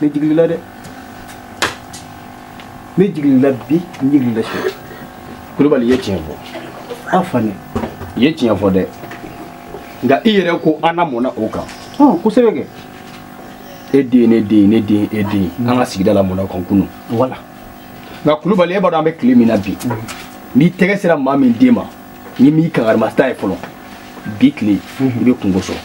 Ne jigilila dɛ. Ne jigilila bi, n jigilila sini. Kulubali, i ye tiɲɛ fɔ. A Fanɛ. I ye tiɲɛ fɔ dɛ. Nka i yɛrɛ ko an lamɔna o kan. Kosɛbɛ kɛ. E den, ne den, ne den, e den. An ka sigida lamɔna o kan kunun. Voilà. Nka Kulubali, e b'a dɔn an bɛ tile min na bi. N'i tɛgɛ sera maa min den ma, ni m'i kangarimata ye fɔlɔ, bi tile i bɛ kungo sɔrɔ.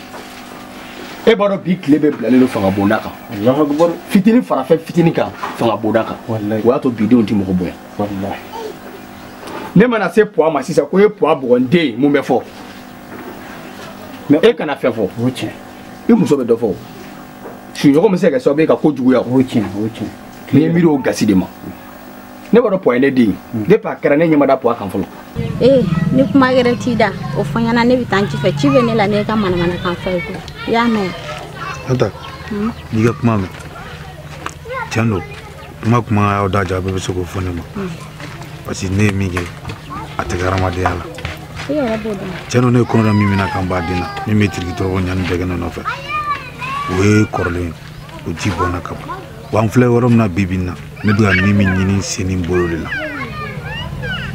E b'a dɔn bi tile bɛ bilalen don fanga bonda kan. Allahu akbar. Fitinin fara fɛn fitinin kan fanga bonda kan. Walahi. O y'a to bidenw tɛ mɔgɔ bonya. Walahi. Ne mana se Puwa ma sisan ko e ye Puwa bugɔ n den, mun bɛ fɔ? Mais e kana fɛn fɔ. O tiɲɛ. I muso bɛ dɔ fɔ. Sunɔgɔ bɛ se ka kɛ sababu ye ka ko juguya. O tiɲɛ, o tiɲɛ. N'i ye miiri o gasi de ma. Ne b'a dɔn Puwa ye ne den ye. Depuis a kɛra ne ɲɛ ma da Puwa kan fɔlɔ. Ee, ni kuma wɛrɛ t'i da, o fɔ n ɲɛna, ne bɛ taa n ci fɛ. Ci bɛ ne la n'e ka manamanakan fɔ ye koyi. I y'a mɛn? Anta, n'i ka kuma mɛn, tiɲɛ don, kuma y'aw da ja, bɛɛ bɛ se k'o fɔ ne ma. Parce que ne ye min kɛ, a tɛ kɛ hadamadenya la. I yɛrɛ b'o dɔn. Tiɲɛ don, ne ye kɔnɔ da min na k'an b'a den na, min bɛ tiriki tɔrɔkɔ ɲani bɛɛ kɛ ne nɔfɛ, o ye kɔrɔlen ye, o ji bɔnna ka ban. Wa an filɛ yɔrɔ min na bi bi in na, ne bɛ ka min ɲini sen ni n bolo de la.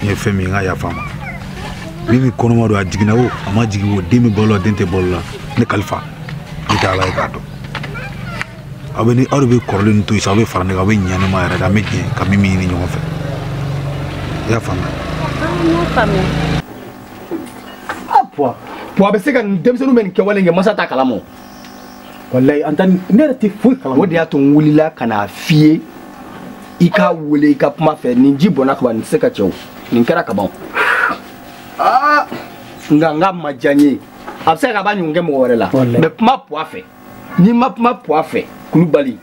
N ye fɛn min ye, n ka yafa a ma. Min kɔnɔma don, a jiginna o, a ma jigin o, den bɛ balo la, den tɛ balo la, ne kalifa, ne tɛ Ala ye k'a dɔn. Aw bɛ ni aw de bɛ kɔrɔlen to yen sa, aw bɛ fara ne kan, aw bɛ ɲɛ ne ma yɛrɛ de, an bɛ jɛ ka min ɲini ɲɔgɔn fɛ. I y'a faamuya? N y'a faamuya. Ah, Puwa. Puwa bɛ se ka nin denmisɛnninw bɛ nin kɛwale in kɛ, masa t'a kalama o. Walayi, an ta ne yɛrɛ tɛ foyi kalama. O de y'a to n wulila ka n'a f'i ye, i k'a wele i ka kuma fɛ, nin ji bɔnna ka ban, nin tɛ se ka cɛ o. Nin kɛra ka ban. Aa, nka n ka ma diya n ye. A bɛ se ka kɛ a b'a ɲɔgɔn kɛ mɔgɔ wɛrɛ la. Walayi. Mais kuma Puwa fɛ. N'i ma kuma Puwa fɛ, Kulubali.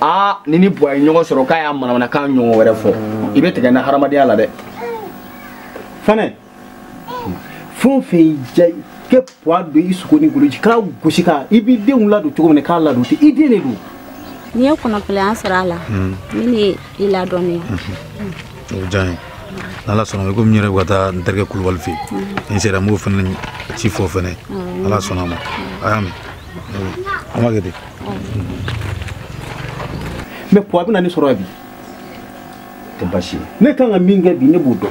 Aa, ni Puwa ye ɲɔgɔn sɔrɔ k'a y'a manamanakan ɲɔgɔn wɛrɛ fɔ, i bɛ tigɛ n na hadamadenya la dɛ. Fanɛ, fɛn o fɛn y'i diya, kɛ Puwa don i sogo ni golo ci, k'a gosi k'a, i b'i denw ladon cogo min na, k'a ladon ten, i den de don. N'i ye kunnafoniya sɔrɔ a la, min ye i ladɔnniya. O diya n ye. N'Ala sɔnna ma, komi n yɛrɛ bɛ ka taa n terikɛ Kulubali fɛ yen, ni n sera n b'o fana ci fɔ fɛnɛ. Ala sɔnna a ma. A y'a mɛn. An b'a kɛ ten. Mais Puwa bɛna ne sɔrɔ yan bi. Tɛ baasi ye. Ne kan ka min kɛ bi, ne b'o dɔn.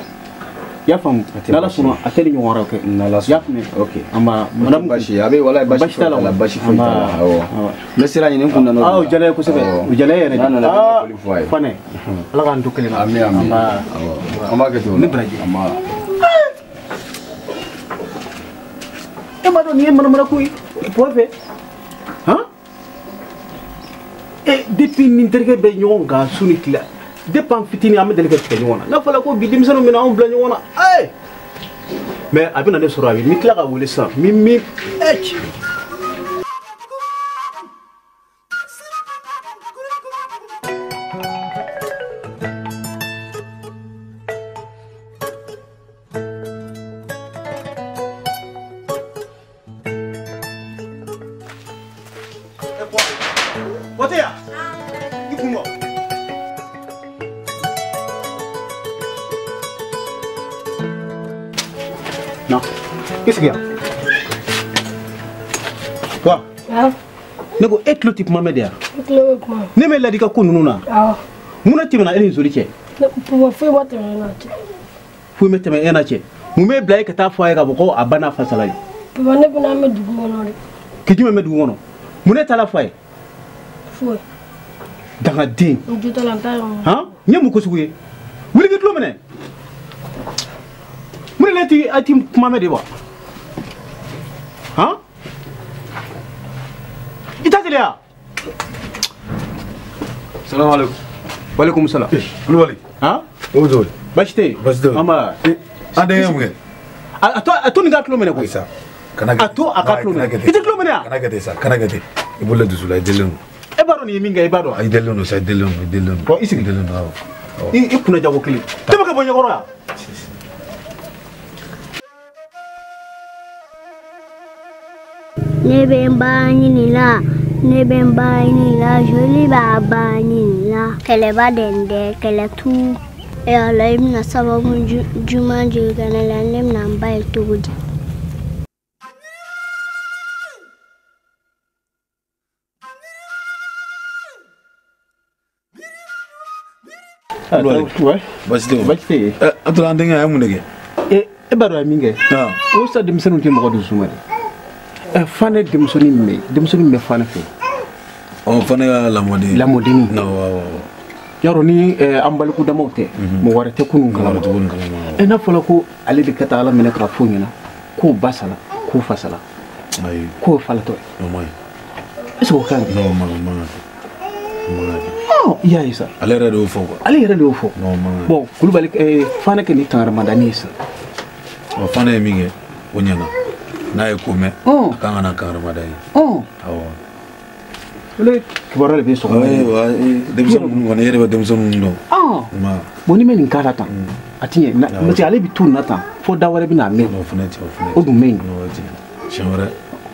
I y'a faamu? A tɛ N'Ala baasi ye. sɔnna, a tɛ ni ɲɔgɔn wɛrɛ kɛ. N'Ala I y'a faamuya? Ok. An b'a, O tɛ madame baasi ye. A bɛ, walayi, baasi Baasi t'a la foyi t'a la, o. baasi foyi t'a la. An b'a, Awɔ. awɔ. N bɛ sira ɲini n kun nana o Ah, o de la. diyara n ye kosɛbɛ. Awɔ. O diyara n ye yɛrɛ de. N'a nana, n bɛ Ah, foli fɔ a ye. Fanɛ, Ala k'an to kelen na. Ami, ami. An b'a. Awɔ. An b'a kɛ ten o la. Ne baraji. An b'a. E b'a dɔn nin ye manamana ko ye Puwa fɛ. Han? E, depuis ni n terikɛ bɛ ɲɔgɔn kan su ni tile, depuis an fitinin an bɛ deli ka tigɛ ɲɔgɔn na. N'a fɔra ko bi denmisɛnninw bɛna anw bila ɲɔgɔn na, ee! Mais a bɛna ne sɔrɔ a bɛ n bɛ tila ka wele sisan. Min min, ee! Na, i sigi yan. Wa? Awɔ. Ne ko e tulo tɛ kuma mɛn de yan? Ne tulo bɛ kuma. Ne bɛ ladi ka ko ninnu na. Awɔ. Mun na tɛmɛna e ni Zoli cɛ? Ne papa, foyi ma tɛmɛ e n'a cɛ. Foyi ma tɛmɛ e n'a cɛ. Mun b'e bila e ka taa fɔ a ye k'a fɔ ko a ba n'a fasala ye? Papa, ne bɛna mɛn dugu kɔnɔ de. K'i jumɛn mɛn dugu kɔnɔ? Mun ne taara fɔ a ye? Foyi. Dangaden. N jo t'a la, n t'a yɔrɔ. Han? N ye mun ko sugu ye? Wuli k'i tulo minɛ. Mun de la a ti kuma mɛn de wa? Han? I t'a teliya? Salamu alaikum. Walaikum salam. Kulubali. Han? O bɛ cogo di? Baasi tɛ yen. Baasi tɛ yen. An b'a. An denkɛ ye mun kɛ? A to nin ka tulo minɛ koyi. Ayi sa. Kana kɛ A to a ka tulo Kana minɛ. kɛ ten. I tɛ tulo minɛ wa? Kana kɛ ten sa, kana kɛ ten. I bolo dusu la, i delilen don. E b'a dɔn nin ye min kɛ, i b'a dɔn. I delilen don sa, i delilen don, i delilen don. Bon, i sigi. I delilen don, awɔ. I kunna jago kelen. Tɛmɛ ka bɔ ɲɛkɔrɔ yan. Ne bɛ n ba ɲini la, ne bɛ n ba ɲini la, joli b'a ba ɲini la. Kɛlɛba dɛndɛ, kɛlɛ tu. E Ala, i bɛna sababu juman jigin ka ne la, ne bɛna n ba ye cogo di? Ouais. Basi tɛ o. Basi tɛ yen. An tora an denkɛ a ye mun de kɛ? E b'a dɔn a ye min kɛ? O sa denmisɛnninw tɛ mɔgɔ dusu suma dɛ. Fanɛ denmisɛnnin min bɛ yen, denmisɛnnin min bɛ Fanɛ fɛ yen. Ɔ Fanɛ ka lamɔden. Lamɔdennin. Awɔ. Yarɔ ni an baliku damaw tɛ, mɔgɔ wɛrɛ tɛ kunun kalama. N'a fɔra ko ale de ka taa Ala minɛ k'a f'o ɲɛna k'o ba sala, k'o fa sala. Ayi. K'o falatɔ ye. O man ɲi. Est ce que o kan ɲi? Non, o man kan kɛ. O man kan kɛ. I y'a ye sa. Ale yɛrɛ de y'o fɔ quoi. Ale yɛrɛ de y'o fɔ. Non, o man kan. Bon, Kulubali Fanɛ kɛ ni kangaramada ye sisan. Ɔ Fanɛ ye min kɛ, o ɲɛna. N'a ye ko mɛn, a kan ka na kangaramada ye. Awɔ. Olu kibaruya de bɛ sɔgɔma. Denmisɛnnin ninnu kɔni, e yɛrɛ bɛ denmisɛnnin ninnu dɔn. Bon, ni bɛ nin k'a la tan, a ti ɲɛ. Parce que ale bɛ to nin na tan, fo da wɛrɛ bɛ n'a mɛn. O fana tiɲɛ, o fana. O dun mɛn ɲi. Siɲɛ wɛrɛ.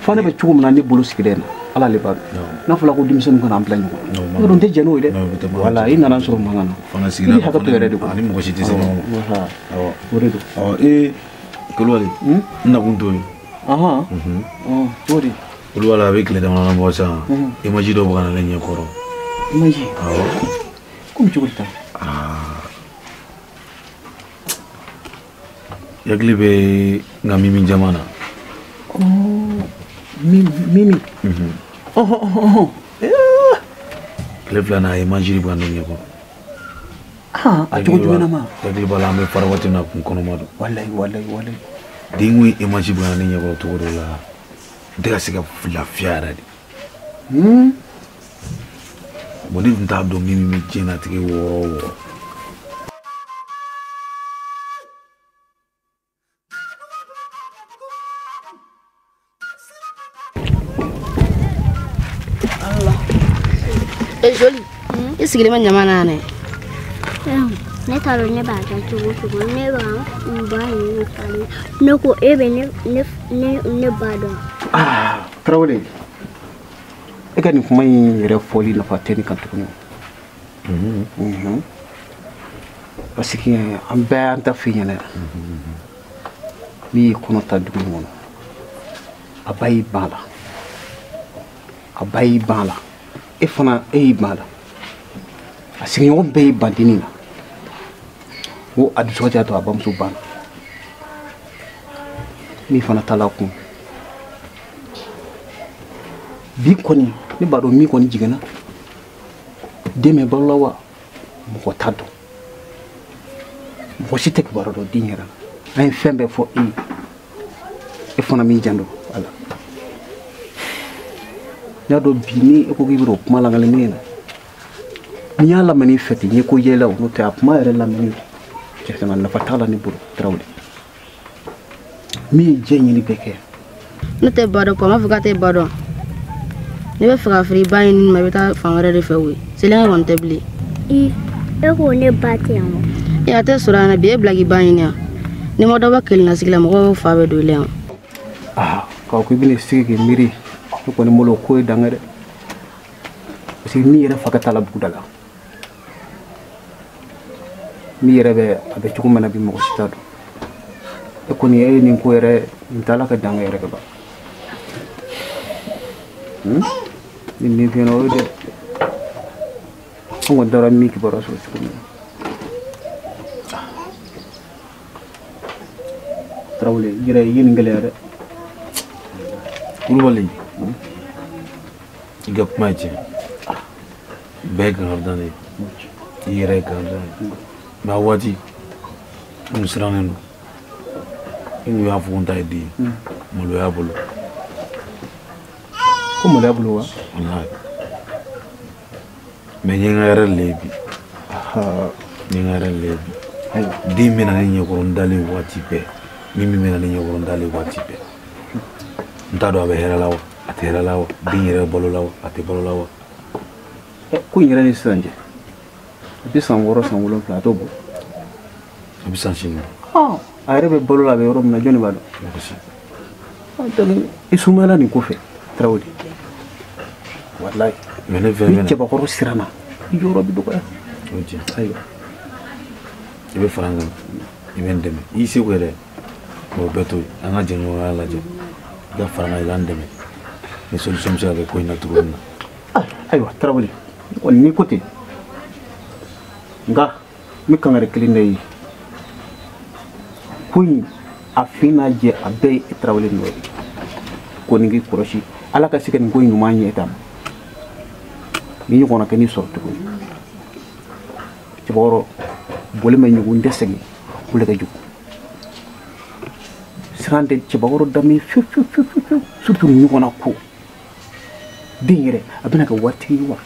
Fanɛ bɛ cogo min na ne bolo sigilen na, Ala le b'a dɔn. N'a fɔra ko denmisɛnninw kana an bila ɲɔgɔn na. Yɔrɔ n tɛ jɛn n'o ye dɛ. Wala i nana n sɔrɔ mankan na. Fana sigira. I bɛ hakɛ to yɛrɛ de kɔ. Ani mɔgɔ si tɛ se ɲɔgɔn ma. Awɔ. O de don. Ɔ ee Kulubali, n nakun t'o ye. O de. Kulubali a bɛ tile damadɔ bɔ sisan. Image dɔ bɛ ka na ne ɲɛ kɔrɔ. Image? Awɔ. Komi cogo di tan? Hakili bɛ n ka Mimi jama na. Mimi. Tile fila na image de bɛ ka ne ɲɛ kɔrɔ. A cogo jumɛn na ma? Hakili b'a la an bɛ fara waati min na kun kɔnɔma don. Walayi walayi walayi. Den ko image bɛ ka ne ɲɛ kɔrɔ cogo dɔ la. N tɛ ka se ka lafiya yɛrɛ de. Bon ne tun t'a dɔn min bɛ diɲɛlatigɛ wɔɔrɔ o wɔɔrɔ. Joli, i sigilen bɛ ɲama na yan dɛ. Ne t'a dɔn ne b'a kɛ cogo o cogo, ne b'a n ba ɲini falen. Ne ko e bɛ ne ba dɔn. Tarawele, e ka nin kuma in yɛrɛ fɔli nafa tɛ ne kan tuguni. Parce que an bɛɛ y'an ta f'i ɲɛna. Min y'i kɔnɔ ta dugu in kɔnɔ, a ba y'i ban a la. A ba y'i ban a la. E fana e y'i ban a la. A sigiɲɔgɔn bɛɛ y'i ban dennin na. Ko a dusu ka to a bamuso banna. Min fana taala kun. Bi kɔni ne b'a dɔn min kɔni jiginna. Den bɛ balo la wa mɔgɔ t'a dɔn. Mɔgɔ si tɛ kibaruya dɔn den yɛrɛ la. An ye fɛn bɛɛ fɔ e ye. E fana m'i janto a la. N y'a dɔn bi ni e ko k'i bɛ o kuma lakale ne ɲɛna. N'i y'a lamɛn i fɛ ten n ye ko yɛlɛ o n'o tɛ a kuma yɛrɛ lamɛnni cɛ nafa t'a la ne bolo Tarawele. Min ye diɲɛ ɲini bɛɛ kɛ. Ne tɛ ba dɔn, m'a fɔ k'a tɛ ba dɔn. Ne bɛ fɛ ka feere i ba ɲini ma i bɛ taa fan wɛrɛ de fɛ koyi. Selenkɛ kɔni tɛ bilen. I e ko ne ba tɛ yan wa? Ee a tɛ sɔrɔ yan nɔ bi e bila k'i ba ɲini yan. N'i ma dɔ bɔ kelenna sigi la mɔgɔw fa bɛ don i la yan. K'a ko i bɛna sigi k'i miiri ne kɔni bolo o ko ye danga dɛ. Parce que min yɛrɛ fa ka taa la buguda la. Min yɛrɛ bɛ a bɛ cogo min na bi mɔgɔ si t'a dɔn. E kɔni e ye nin ko yɛrɛ nin tɛ Ala ka danga yɛrɛ kɛ ban. Ni min f'i ɲɛna o ye dɛ. An kɔni taara min kibaruya sɔrɔ cogo min na. Tarawele i yɛrɛ i ye nin gɛlɛya dɛ. Kulubali, i ka kuma ye tiɲɛ. Bɛɛ ye kankarida de ye. I yɛrɛ ye kankarida ye. Mais a waati, n kun sirannen don. I kun y'a fɔ ko n ta ye den ye. Maloya bolo. Ko maloya bolo wa? Walahi. Mais n ye n ka erreur le ye bi. N ye n ka erreur le ye bi. Den bɛ na ne ɲɛkɔrɔ n dalen waati bɛɛ. Min bɛ na ne ɲɛkɔrɔ n dalen waati bɛɛ. N t'a dɔn a bɛ hɛrɛ la wa a tɛ hɛrɛ la wa den yɛrɛ balo la wa a tɛ balo la wa. Ko in yɛrɛ ni sisan cɛ. A bɛ san 6 san 7 a t'o bɔ. A bɛ san 8. A yɛrɛ bɛ balo la a bɛ yɔrɔ min na jɔnni b'a dɔn? Mɔgɔ si. I sumayala nin ko fɛ Tarawele. Walayi. Mais ne fɛn ni cɛbakɔrɔ siranna i jɔyɔrɔ bɛ dɔgɔya. O tiɲɛ. Ayiwa. I bɛ fara n kan i bɛ n dɛmɛ i y'i seko yɛrɛ o bɛɛ to yen an ka jɛɲɔgɔnya lajɛ i ka fara n kan i ka n dɛmɛ ni solution bɛ se ka kɛ ko in na cogo min na. Ayiwa Tarawele kɔni n'i ko ten nka N bɛ kangari kelen da i ye. Ko in a fin n'a jɛ a bɛɛ ye e Tarawele nɔ ye. Ko nin k'i kɔlɔsi Ala ka se ka nin ko in ɲuman ɲɛ d'a ma. Ni ɲɔgɔnna kɛ n'i sɔrɔ tuguni. Cɛbakɔrɔ boli ma ɲugun n tɛ segin o de ka jugu. Siran tɛ cɛbakɔrɔ danbe fiyewu fiyewu fiyewu fiyewu surtout nin ɲɔgɔnna ko. Den yɛrɛ a bɛna kɛ waritigi ye wa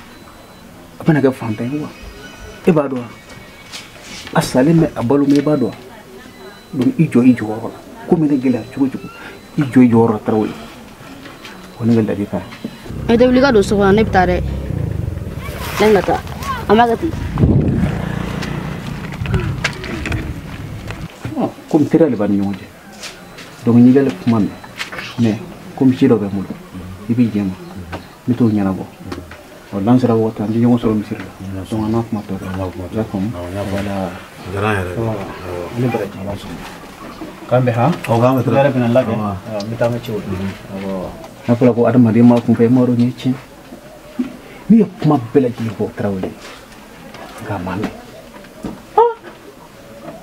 a bɛna kɛ fantan ye wa e b'a dɔn wa a salen bɛ a balo ma e b'a dɔn wa donc i jɔ i jɔyɔrɔ la ko mana gɛlɛya cogo o cogo i jɔ i jɔyɔrɔ la Tarawele o ne ka ladilikan ye. E tɛ wuli ka don so kɔnɔ ne bɛ taa dɛ ne bɛna taa an b'a kɛ ten. Komi teriya de b'an ni ɲɔgɔn cɛ donc n'i bɛ kuma mɛn mais komi ci dɔ bɛ n bolo i b'i jɛ ma n bɛ t'o ɲɛnabɔ ɔ n'an sera waati an bɛ ɲɔgɔn sɔrɔ misiri la donc an n'a kuma tɔ kɛ i y'a faamu voilà. Ne baraji k'an bɛn han ne yɛrɛ bɛna n labɛn n bɛ taa n ka ciw la n'a fɔra ko adamaden ma kunfɛ i m'a dɔn nin ye tiɲɛ ne ye kuma bɛɛ lajɛlen fɔ Tarawele nka a ma mɛn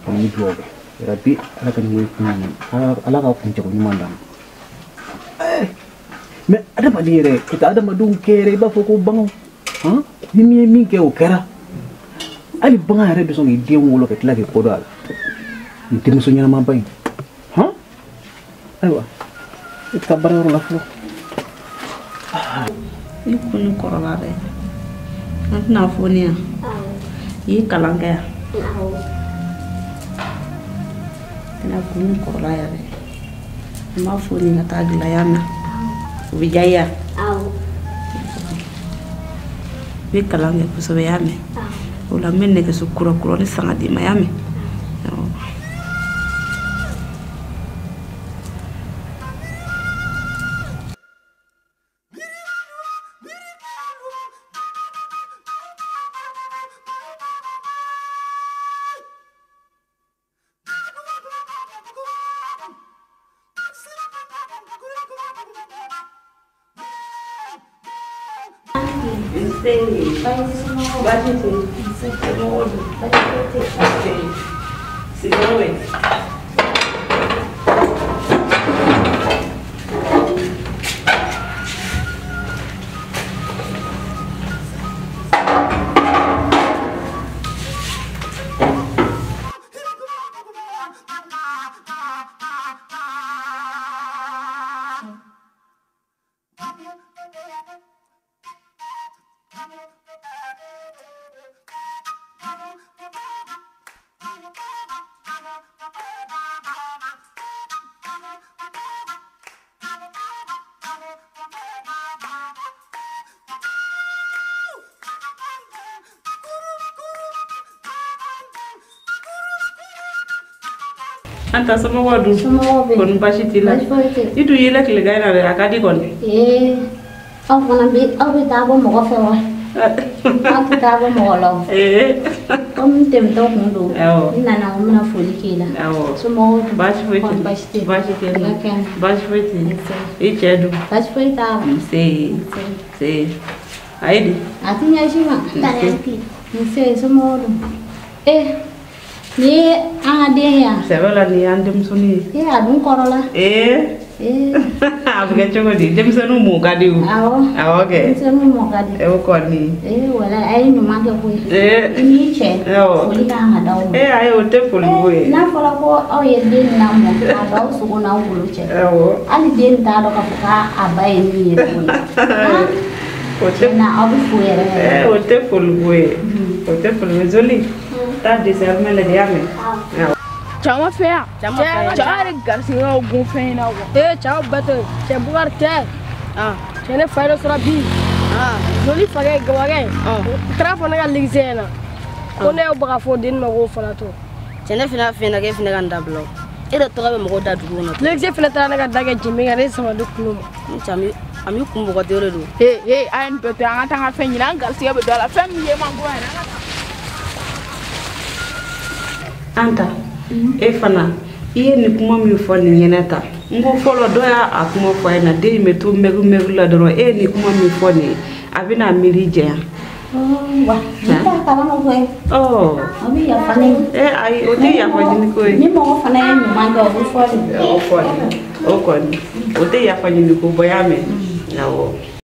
n bɛ dugawu kɛ yarabi Ala ka nin ko in kun ɲuman Ala ka kuncɛko ɲuman d'an ma mais adamaden yɛrɛ ka taa adamadenw kɛ yɛrɛ i b'a fɔ ko baganw han ni min ye min kɛ o kɛra hali bagan yɛrɛ bɛ sɔn k'i den wolo ka tila k'i kɔ don a la nin denmuso ɲɛnamaba in han ayiwa i bɛ taa baarayɔrɔ la fɔlɔ. I kun ni kɔrɔla dɛ an tɛna fɔ ne yan i ye kalan kɛ yan tɛna kun ni kɔrɔla yɛrɛ an b'a fɔ nin ka taa dilan yan na o bɛ diya i ye wa i bɛ kalan kɛ kosɛbɛ i y'a mɛn o la n bɛ nɛgɛso kura kurani san ka d'i ma i y'a mɛn. An ta somɔgɔw dun? Somɔgɔw bɛ yen. Kɔni baasi t'i la? Baasi foyi tɛ yen. I dun yela tilegan in na dɛ, a ka di kɔni. Ee, aw fana bɛ aw bɛ taa bɔ mɔgɔ fɛ wa? Aw tɛ taa bɔ mɔgɔ la o. Ee. Komi n tɛmɛtɔ kun don. Awɔ. N nana ko n bɛna foli k'i la. Awɔ. Somɔgɔw dun? Baasi foyi tɛ yen. Kɔni baasi tɛ yen. Baasi tɛ yen. I ka kɛnɛ. Baasi foyi tɛ yen. I cɛ dun? Baasi foyi t'a la. Nse. Nse. A ye di? A ti ɲɛsi ma. Nse. Nse, somɔgɔw dun? Ee. Nin ye an ka den ye yan. Sɛbɛ la nin y'an denmisɛnnin ye. Ee a dun kɔrɔla. Ee. Ee. A bɛ kɛ cogo di denmisɛnninw mɔ ka di o. Awɔ. Awɔ kɛ. Denmisɛnninw mɔ ka di. O kɔni. Ee wala a ye ɲuman kɛ koyi. Ee. I n'i cɛ. Awɔ. Foli ka kan ka d'aw ma. Ee ayi o tɛ foli ko ye. N'a fɔra ko aw ye den lamɔ k'a don aw sogo n'aw golo cɛ. Awɔ. Hali den t'a dɔn k'a fɔ k'a ba ye min ye tuguni. O tɛ. Tiɲɛ na aw bɛ fo yɛrɛ yɛrɛ. Ee o tɛ foli ko ye. O tɛ foli ko ye Zoli. Taa dessert mɛn lajɛ y'a mɛn. Caman fɛ yan. Cɛ yɛrɛ garisigɛw gun fɛn in na quoi. Ee cɛw bɛɛ tɛ cɛ Bukari tɛ. Cɛ ne fa ye dɔ sɔrɔ bi. Joli fakɛ gawakɛ. U taara fɔ ne ka ligise ɲɛna. Ko ne y'o baga fɔ den ma k'o falatɔ. Cɛ ne fana fɛn na k'e fana ka n dabila o. E de tɔgɔ bɛ mɔgɔw da dugu kɔnɔ. Ligise fana taara ne ka da kɛ jɛnbe kan ne sama di kulo ma. Ni cɛ a m'i kun bɔgɔ den de don. Ee a ye nin bɛɛ to yen an ka taa an ka fɛn ɲini an garisigɛ bɛ don a la fɛn min ye man go yɛrɛ an ka taa. Anta, e fana i ye nin kuma min fɔ nin ɲɛnɛ ta n ko fɔlɔ dɔ y'a a kuma fɔ a ɲɛna den in bɛ to mɛgu mɛgu la dɔrɔn e ye nin kuma min fɔ nin ye a bɛna miiri jɛya. Ayiwa, n t'a kalama koyi. Ɔ. O bɛ yafa ne ma. Ee ayi, o tɛ yafa ɲini ko ye. Ni mɔgɔ fana ye ɲuman kɛ, o bɛ fɔ de. O kɔni, o kɔni, o tɛ yafa ɲini ko bɔ, y'a mɛn? Awɔ.